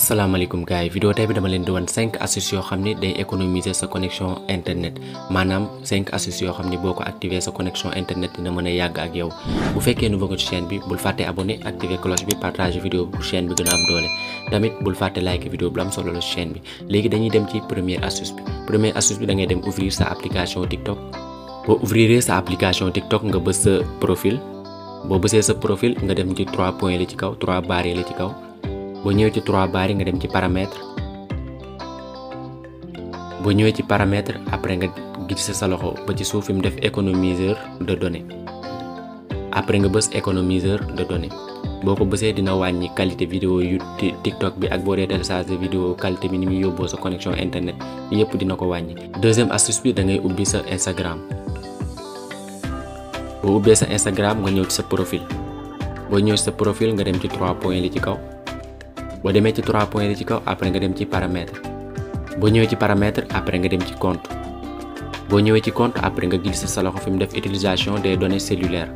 Assalamualaikum guys, vidéo tay bi dama leen di wan 5 astuces yoo xam ne day économiser sa connexion internet maanaam 5 astuces yoo xam ne boo ko activer sa connexion internet dina mën a yàgg ak yow. bu fekkee nouveau nga ci chaîne bi bul fàtte abonné activer cloche bi partager vidéo pour chaîne bi gën a am doole tamit bul fàtte like vidéo bu am solo la ci chaîne bi. léegi dañuy dem ci première astuce bi. première astuce bi da ngay dem ouvrir sa application TikTok. boo ouvrir sa application TikTok nga bës sa profil. boo bësee sa profil nga dem ci 3 points la ci kaw 3 barres la ci kaw. boo ñëwee ci 3 barres nga dem ci paramètres boo ñëwee ci paramètres après nga gis sa loxo ba ci suuf fi mu def économiseur de données après nga bës économiseur de données boo ko bësee dina wàññi qualité vidéo yu TikTok bi ak boo dee télécharger vidéo qualité bi ni muy yóbboo sa connexion internet yëpp dina ko wàññi. deuxième astuce bi da ngay ubbi sa Instagram boo ubbee sa Instagram nga ñëw ci sa profil boo ñëw ci sa profil nga dem ci 3 points li ci kaw. boo demee ci 3 points yi ci kaw après nga dem ci paramètres boo ñëwee ci paramètres après nga dem ci compte boo ñëwee ci compte après nga glisser sa loxo fi mu def utilisation des données cellulaires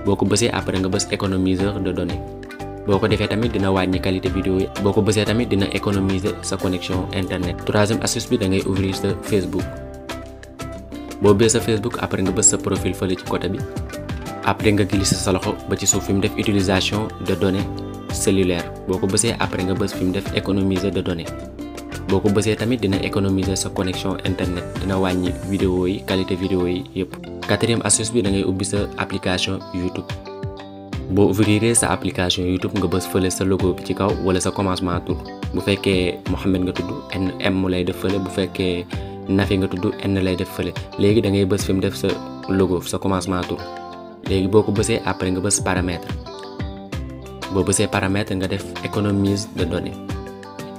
boo ko bësee après nga bës économiseur de données boo ko defee tamit dina wàññi qualité vidéo yi boo ko bësee tamit dina économiser sa connexion internet. troisième astuce bi da ngay ouvrir sa Facebook boo ubbee sa Facebook après nga bës sa profil fële ci côté bi après nga glisser sa loxo ba ci suuf fi mu def utilisation de données cellulaire boo ko bësee après nga bës fi mu def économiser de données boo ko bësee tamit dina économiser sa connexion internet dina wàññi vidéo yi qualité vidéo yi yëpp. quatrième astuce bi da ngay ubbi sa application YouTube boo ouvrir sa application YouTube nga bës fële sa logo bi ci kaw wala sa commencement tur bu fekkee Mohamed nga tudd M lay def fële bu fekkee Nafi nga tudd N lay def fële léegi da ngay bës fi mu def sa logo sa commencement tur léegi boo ko bësee après nga bës paramètres. boo bësee paramètre nga def économise de données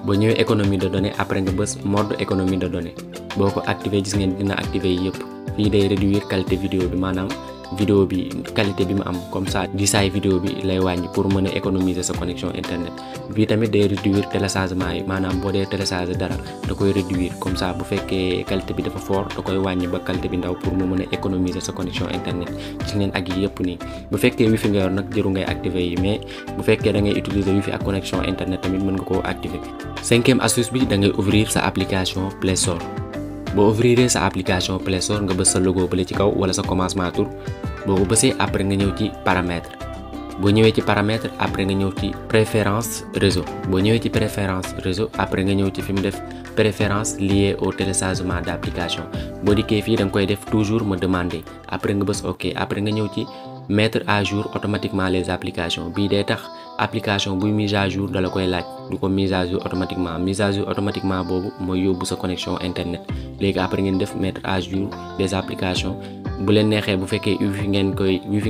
boo ñëwee économie de données après nga bës mode économie de données boo ko activé gis ngeen dina activé yëpp fii day réduire qualité vidéo bi maanaam vidéo bi qualité bi mu am comme ça di saay vidéo bi lay wàññi pour mën a économiser sa connexion internet bii tamit day réduire téléchargement yi maanaam boo dee télécharger dara da koy réduire comme ça bu fekkee qualité bi dafa fort da koy wàññi ba qualité bi ndaw pour mu mën a économiser sa connexion internet gis ngeen ak yi yëpp nii bu fekkee wifi nga yor nag jëru ngay activer yi mais bu fekkee da ngay utiliser wifi ak connexion internet tamit mën nga koo activer. cinquième astuce bi da ngay ouvrir sa application Play Store boo ouvrir sa application Play Store nga bës sa logo bële ci kaw wala sa commencement tur boo ko bësee après nga ñëw ci paramètres boo ñëwee ci paramètres après nga ñëw ci préférence réseau boo ñëwee ci préférence réseau après nga ñëw ci fi mu def préférence liée au téléchargement d' application boo dikkee fii da nga koy def toujours me demander après nga bës ok après nga ñëw ci mettre à jour automatiquement les applications bii day tax application buy mise à jour dala koy laaj du ko mise à jour automatiquement boobu mooy yóbbu sa connexion internet léegi après ngeen def mettre à jour des applications bu leen neexee bu fekkee wifi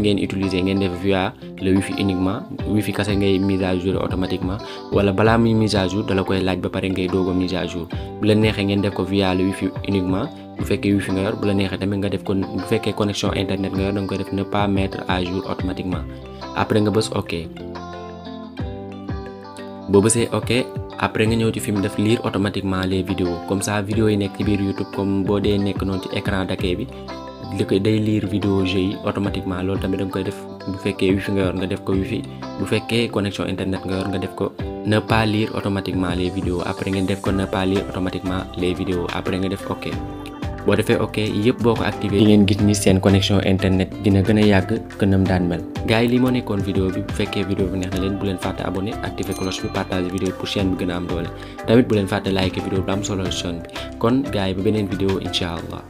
ngeen utiliser ngeen def via le wifi uniquement wifi kase ngay mise à jour automatiquement wala balaa muy mise à jour dala koy laaj ba pare ngay doog a mise à jour bu leen neexee ngeen def ko via le wifi uniquement bu fekkee wifi nga yor bu la neexee tamit nga def ko bu fekkee connexion internet nga yor da nga koy def ne pas mettre à jour automatiquement après nga bës ok boo bësee ok après nga ñëw ci fi mu def lire automatiquement les vidéos comme ça vidéo yi nekk ci biir YouTube comme boo dee nekk noonu ci écran d'accueil bi li koy day lire vidéo jeux yi automatiquement loolu tamit da nga koy def bu fekkee wifi nga yor nga def ko wifi bu fekkee connexion internet nga yor nga def ko ne pas lire automatiquement les vidéos après ngeen def ko ne pas lire automatiquement les vidéos après nga def ok boo defee ok yëpp boo ko activé di ngeen gis ni seen connexion internet dina gën a yàgg kënam daan mel. gars yi lii moo nekkoon vidéo bi bu fekkee vidéo bi neex na leen bu leen fàtte abonné activer cloche bi partager vidéo pour chaîne bi gën a am doole tamit bu leen fàtte like vidéo bi am solo chaîne bi kon gars yi ba beneen vidéo incha allah.